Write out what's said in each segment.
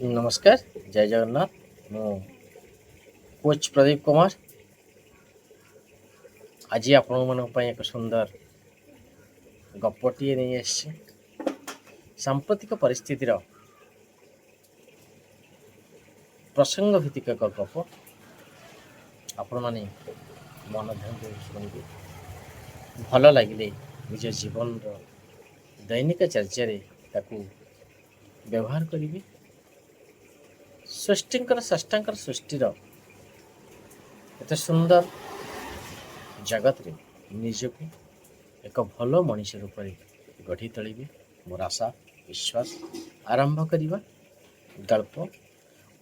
ନମସ୍କାର, ଜୟ ଜଗନ୍ନାଥ। ମୁଁ କୋଚ୍ ପ୍ରଦୀପ କୁମାର। ଆଜି ଆପଣମାନଙ୍କ ପାଇଁ ଏକ ସୁନ୍ଦର ଗପଟିଏ ନେଇ ଆସିଛି। ସାମ୍ପ୍ରତିକ ପରିସ୍ଥିତିର ପ୍ରସଙ୍ଗ ଭିତ୍ତିକ ଏକ ଗପ। ଆପଣମାନେ ମନ ଧ୍ୟାନ ଦେଇ ଶୁଣିବେ। ଭଲ ଲାଗିଲେ ନିଜ ଜୀବନର ଦୈନିକ ଚର୍ଚ୍ଚାରେ ତାକୁ ବ୍ୟବହାର କରିବେ। ସୃଷ୍ଟିଙ୍କର ସ୍ରଷ୍ଟାଙ୍କର ସୃଷ୍ଟିର ଏତେ ସୁନ୍ଦର ଜଗତରେ ନିଜକୁ ଏକ ଭଲ ମଣିଷ ରୂପରେ ଗଢ଼ି ତୋଳିବେ, ମୋର ଆଶା, ବିଶ୍ୱାସ। ଆରମ୍ଭ କରିବା ଗଳ୍ପ।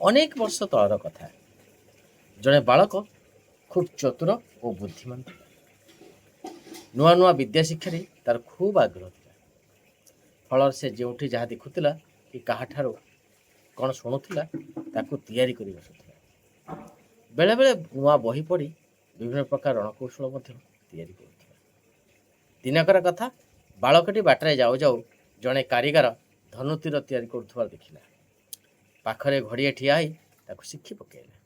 ଅନେକ ବର୍ଷ ତଳର କଥା। ଜଣେ ବାଳକ ଖୁବ୍ ଚତୁର ଓ ବୁଦ୍ଧିମାନ ଥିଲା। ନୂଆ ନୂଆ ବିଦ୍ୟା ଶିକ୍ଷାରେ ତାର ଖୁବ୍ ଆଗ୍ରହ ଥିଲା। ଫଳରେ ସେ ଯେଉଁଠି ଯାହା ଦେଖୁଥିଲା କି କାହାଠାରୁ କ'ଣ ଶୁଣୁଥିଲା, ତାକୁ ତିଆରି କରି ବସୁଥିଲା। ବେଳେବେଳେ ନୂଆ ବହି ପଢ଼ି ବିଭିନ୍ନ ପ୍ରକାର ରଣକୌଶଳ ମଧ୍ୟ ତିଆରି କରୁଥିଲା। ଦିନକର କଥା, ବାଳକଟି ବାଟରେ ଯାଉ ଯାଉ ଜଣେ କାରିଗର ଧନୁତୀର ତିଆରି କରୁଥିବାର ଦେଖିଲା। ପାଖରେ ଘଡ଼ିଏ ଠିଆ ହେଇ ତାକୁ ଶିଖି ପକାଇଲା।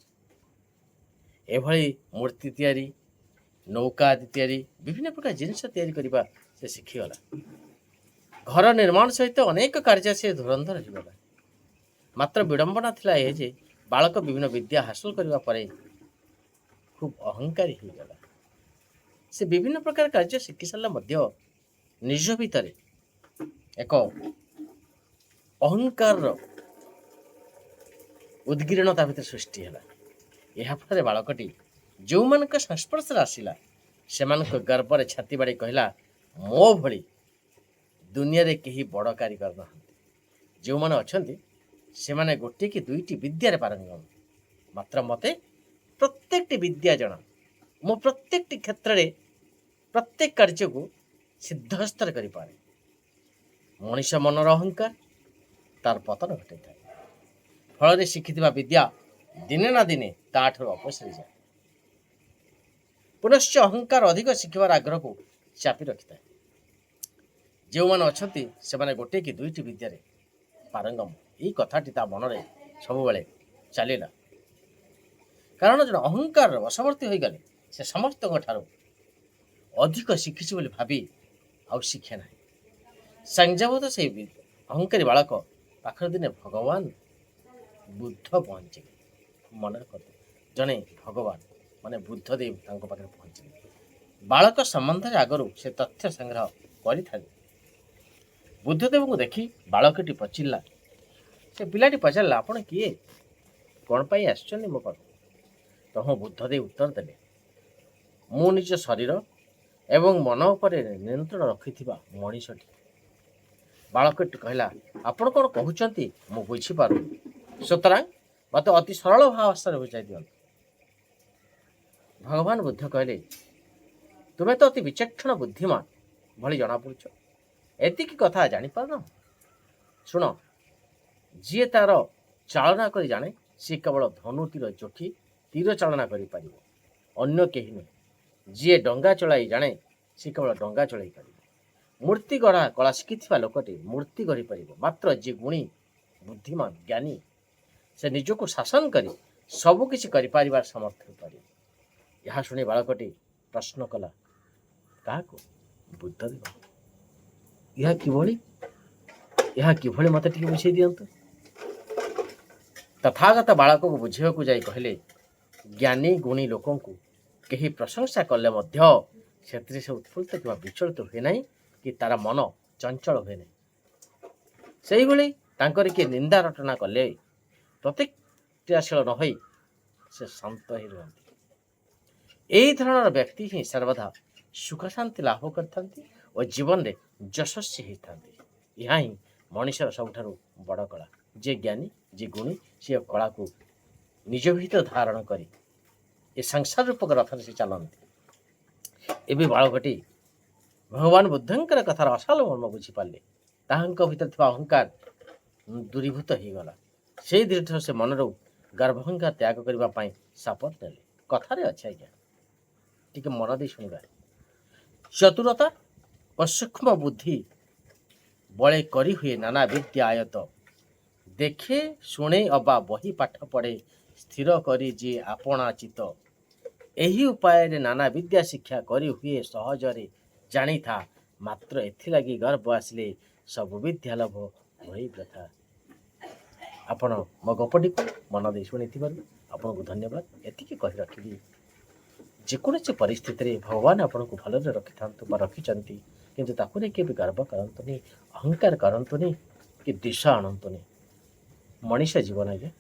ଏଭଳି ମୂର୍ତ୍ତି ତିଆରି, ନୌକା ଆଦି ତିଆରି, ବିଭିନ୍ନ ପ୍ରକାର ଜିନିଷ ତିଆରି କରିବା ସେ ଶିଖିଗଲା। ଘର ନିର୍ମାଣ ସହିତ ଅନେକ କାର୍ଯ୍ୟ ସେ ଧୁରନ୍ଧର ହେଇଗଲା। ମାତ୍ର ବିଡ଼ମ୍ବନା ଥିଲା ଏ ଯେ ବାଳକ ବିଭିନ୍ନ ବିଦ୍ୟା ହାସଲ କରିବା ପରେ ଖୁବ୍ ଅହଙ୍କାରୀ ହେଇଗଲା। ସେ ବିଭିନ୍ନ ପ୍ରକାର କାର୍ଯ୍ୟ ଶିଖି ସାରିଲା ମଧ୍ୟ ନିଜ ଭିତରେ ଏକ ଅହଙ୍କାରର ଉଦ୍ଗୀରଣ ତା ଭିତରେ ସୃଷ୍ଟି ହେଲା। ଏହା ଫଳରେ ବାଳକଟି ଯେଉଁମାନଙ୍କ ସଂସ୍ପର୍ଶରେ ଆସିଲା, ସେମାନଙ୍କ ଗର୍ବରେ ଛାତି ବାଡ଼େଇ କହିଲା, "ମୋ ଭଳି ଦୁନିଆରେ କେହି ବଡ଼ କାରିଗର ନାହାନ୍ତି। ଯେଉଁମାନେ ଅଛନ୍ତି, ସେମାନେ ଗୋଟିଏ କି ଦୁଇଟି ବିଦ୍ୟାରେ ପାରଙ୍ଗମ। ମାତ୍ର ମୋତେ ପ୍ରତ୍ୟେକଟି ବିଦ୍ୟା ଜଣା। ମୁଁ ପ୍ରତ୍ୟେକଟି କ୍ଷେତ୍ରରେ ପ୍ରତ୍ୟେକ କାର୍ଯ୍ୟକୁ ସିଦ୍ଧହସ୍ତରେ କରିପାରେ।" ମଣିଷ ମନର ଅହଙ୍କାର ତାର ପତନ ଘଟାଇଥାଏ। ଫଳରେ ଶିଖିଥିବା ବିଦ୍ୟା ଦିନେ ନା ଦିନେ ତାଠାରୁ ଅପସରି ଯାଏ। ପୁନଶ୍ଚ ଅହଙ୍କାର ଅଧିକ ଶିଖିବାର ଆଗ୍ରହକୁ ଚାପି ରଖିଥାଏ। ଯେଉଁମାନେ ଅଛନ୍ତି, ସେମାନେ ଗୋଟିଏ କି ଦୁଇଟି ବିଦ୍ୟାରେ ପାରଙ୍ଗମ, ଏଇ କଥାଟି ତା ମନରେ ସବୁବେଳେ ଚାଲିଲା। କାରଣ ଜଣେ ଅହଙ୍କାରର ବଶବର୍ତ୍ତୀ ହୋଇଗଲେ ସେ ସମସ୍ତଙ୍କ ଠାରୁ ଅଧିକ ଶିଖିଛି ବୋଲି ଭାବି ଆଉ ଶିଖେ ନାହିଁ। ସଂଯୋଗବଶତଃ ସେଇ ଅହଙ୍କାରୀ ବାଳକ ପାଖରେ ଦିନେ ଭଗବାନ ବୁଦ୍ଧ ପହଞ୍ଚିଲେ। ମନେ ରଖନ୍ତୁ, ଜଣେ ଭଗବାନ ମାନେ ବୁଦ୍ଧଦେବ ତାଙ୍କ ପାଖରେ ପହଞ୍ଚିଲେ। ବାଳକ ସମ୍ବନ୍ଧରେ ଆଗରୁ ସେ ତଥ୍ୟ ସଂଗ୍ରହ କରିଥାନ୍ତି। ବୁଦ୍ଧଦେବଙ୍କୁ ଦେଖି ବାଳକଟି ପଚାରିଲା, ସେ ପିଲାଟି ପଚାରିଲା, "ଆପଣ କିଏ? କ'ଣ ପାଇଁ ଆସିଛନ୍ତି ମୋ ପାଖକୁ?" ତହୁଁ ବୁଦ୍ଧଦେବ ଉତ୍ତର ଦେଲେ, "ମୁଁ ନିଜ ଶରୀର ଏବଂ ମନ ଉପରେ ନିୟନ୍ତ୍ରଣ ରଖିଥିବା ମଣିଷଟି।" ବାଳକଟି କହିଲା, "ଆପଣ କ'ଣ କହୁଛନ୍ତି, ମୁଁ ବୁଝିପାରୁନି। ସୁତରାଂ ମୋତେ ଅତି ସରଳ ଭାଷାରେ ବୁଝାଇ ଦିଅନ୍ତୁ।" ଭଗବାନ ବୁଦ୍ଧ କହିଲେ, "ତୁମେ ତ ଅତି ବିଚକ୍ଷଣ ବୁଦ୍ଧିମାନ ଭଳି ଜଣାପଡ଼ୁଛ। ଏତିକି କଥା ଜାଣିପାରୁନ? ଶୁଣ, ଯିଏ ତାର ଚାଳନା କରି ଜାଣେ, ସିଏ କେବଳ ଧନୁ ତୀର ଯୋଖି ତୀର ଚାଳନା କରିପାରିବ, ଅନ୍ୟ କେହି ନୁହେଁ। ଯିଏ ଡଙ୍ଗା ଚଳାଇ ଜାଣେ, ସେ କେବଳ ଡଙ୍ଗା ଚଳାଇ ପାରିବ। ମୂର୍ତ୍ତି ଗଢ଼ା କଳା ଶିଖିଥିବା ଲୋକଟି ମୂର୍ତ୍ତି ଗଢ଼ିପାରିବ। ମାତ୍ର ଯିଏ ଗୁଣୀ, ବୁଦ୍ଧିମାନ, ଜ୍ଞାନୀ, ସେ ନିଜକୁ ଶାସନ କରି ସବୁ କିଛି କରିପାରିବାର ସମର୍ଥ ହୋଇପାରିବ।" ଏହା ଶୁଣି ବାଳକଟି ପ୍ରଶ୍ନ କଲା, କାହାକୁ? ବୁଦ୍ଧଦେବ। "ଏହା କିଭଳି? ଏହା କିଭଳି, ମୋତେ ଟିକେ ବୁଝେଇ ଦିଅନ୍ତୁ।" ତଥାଗତ ବାଳକକୁ ବୁଝିବାକୁ ଯାଇ କହିଲେ, ଜ୍ଞାନୀ ଗୁଣୀ ଲୋକଙ୍କୁ କେହି ପ୍ରଶଂସା କଲେ ମଧ୍ୟ ସେଥିରେ ସେ ଉତ୍ଫୁଲ୍ଲିତ କିମ୍ବା ବିଚଳିତ ହୁଏ ନାହିଁ କି ତାର ମନ ଚଞ୍ଚଳ ହୁଏ ନାହିଁ। ସେଇଭଳି ତାଙ୍କର କିଏ ନିନ୍ଦା ରଟନା କଲେ ପ୍ରତିକ୍ରିୟାଶୀଳ ନ ହୋଇ ସେ ଶାନ୍ତ ହୋଇ ରୁହନ୍ତି। ଏହି ଧରଣର ବ୍ୟକ୍ତି ହିଁ ସର୍ବଦା ସୁଖ ଶାନ୍ତି ଲାଭ କରିଥାନ୍ତି ଓ ଜୀବନରେ ଯଶସ୍ୱୀ ହୋଇଥାନ୍ତି। ଏହା ହିଁ ମଣିଷର ସବୁଠାରୁ ବଡ଼ କଳା। ଯିଏ ଜ୍ଞାନୀ, ଯିଏ ଗୁଣୀ, ସିଏ କଳାକୁ ନିଜ ଭିତରେ ଧାରଣ କରି ଏ ସଂସାର ରୂପକ ରଥରେ ସେ ଚାଲନ୍ତି। ଏବେ ବାଳକଟି ଭଗବାନ ବୁଦ୍ଧଙ୍କର କଥାର ଅସଲ ମର୍ମ ବୁଝିପାରିଲେ। ତାହାଙ୍କ ଭିତରେ ଥିବା ଅହଙ୍କାର ଦୂରୀଭୂତ ହେଇଗଲା। ସେଇ ଦିନଠାରୁ ସେ ମନରୁ ଗର୍ବ ଅହଙ୍କାର ତ୍ୟାଗ କରିବା ପାଇଁ ଶପଥ ନେଲେ। କଥାରେ ଅଛି ଆଜ୍ଞା, ଟିକେ ମନ ଦେଇ ଶୁଣିବା। ଚତୁରତା ଓ ସୂକ୍ଷ୍ମ ବୁଦ୍ଧି ବଳେ କରି ହୁଏ ନାନା ବିଦ୍ୟା ଆୟତ। ଦେଖେ, ଶୁଣେ ଅବା ବହି ପାଠ ପଢ଼େ, ସ୍ଥିର କରି ଯିଏ ଆପଣା ଚିତ୍ତ, ଏହି ଉପାୟରେ ନାନା ବିଦ୍ୟା ଶିକ୍ଷା କରି ହୁଏ ସହଜରେ ଜାଣିଥା। ମାତ୍ର ଏଥିଲାଗି ଗର୍ବ ଆସିଲେ ସବୁ ବିଦ୍ୟା ଲାଭ ହୋଇ ବୃଥା। ଆପଣ ମୋ ଗପଟିକୁ ମନ ଦେଇ ଶୁଣିଥିବାରୁ ଆପଣଙ୍କୁ ଧନ୍ୟବାଦ। ଏତିକି କହି ରଖିବି, ଯେକୌଣସି ପରିସ୍ଥିତିରେ ଭଗବାନ ଆପଣଙ୍କୁ ଭଲରେ ରଖିଥାନ୍ତୁ ବା ରଖିଛନ୍ତି, କିନ୍ତୁ ତାକୁ ନେଇ କେବେ ଗର୍ବ କରନ୍ତୁନି, ଅହଙ୍କାର କରନ୍ତୁନି କି ଦ୍ୱେଷ ଆଣନ୍ତୁନି। ମଣିଷ ଜୀବନ ଆଜ୍ଞା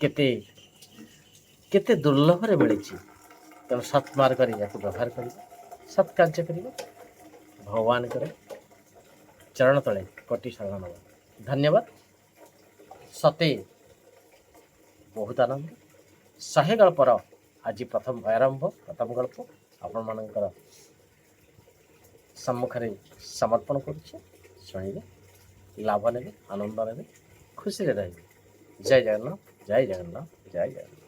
କେତେ କେତେ ଦୁର୍ଲଭରେ ମିଳିଛି। ତେଣୁ ସତ୍ମାର୍ଗରେ ୟାକୁ ବ୍ୟବହାର କରିବା, ସତ୍ କାର୍ଯ୍ୟ କରିବା, ଭଗବାନଙ୍କର ଚରଣ ତଳେ କୋଟି ଶରଣ ନେବା। ଧନ୍ୟବାଦ। ସତେ ବହୁତ ଆନନ୍ଦ। 100 ଗଳ୍ପର ଆଜି ପ୍ରଥମ ଆରମ୍ଭ, ପ୍ରଥମ ଗଳ୍ପ ଆପଣମାନଙ୍କର ସମ୍ମୁଖରେ ସମର୍ପଣ କରୁଛି। ଶୁଣିବେ, ଲାଭ ନେବେ, ଆନନ୍ଦ ନେବେ, ଖୁସିରେ ରହିବେ। ଜୟ ଜଗନ୍ନାଥ, ଜୟ ଜଗନ୍ନାଥ, ଜୟ ଜଗନ୍ନାଥ।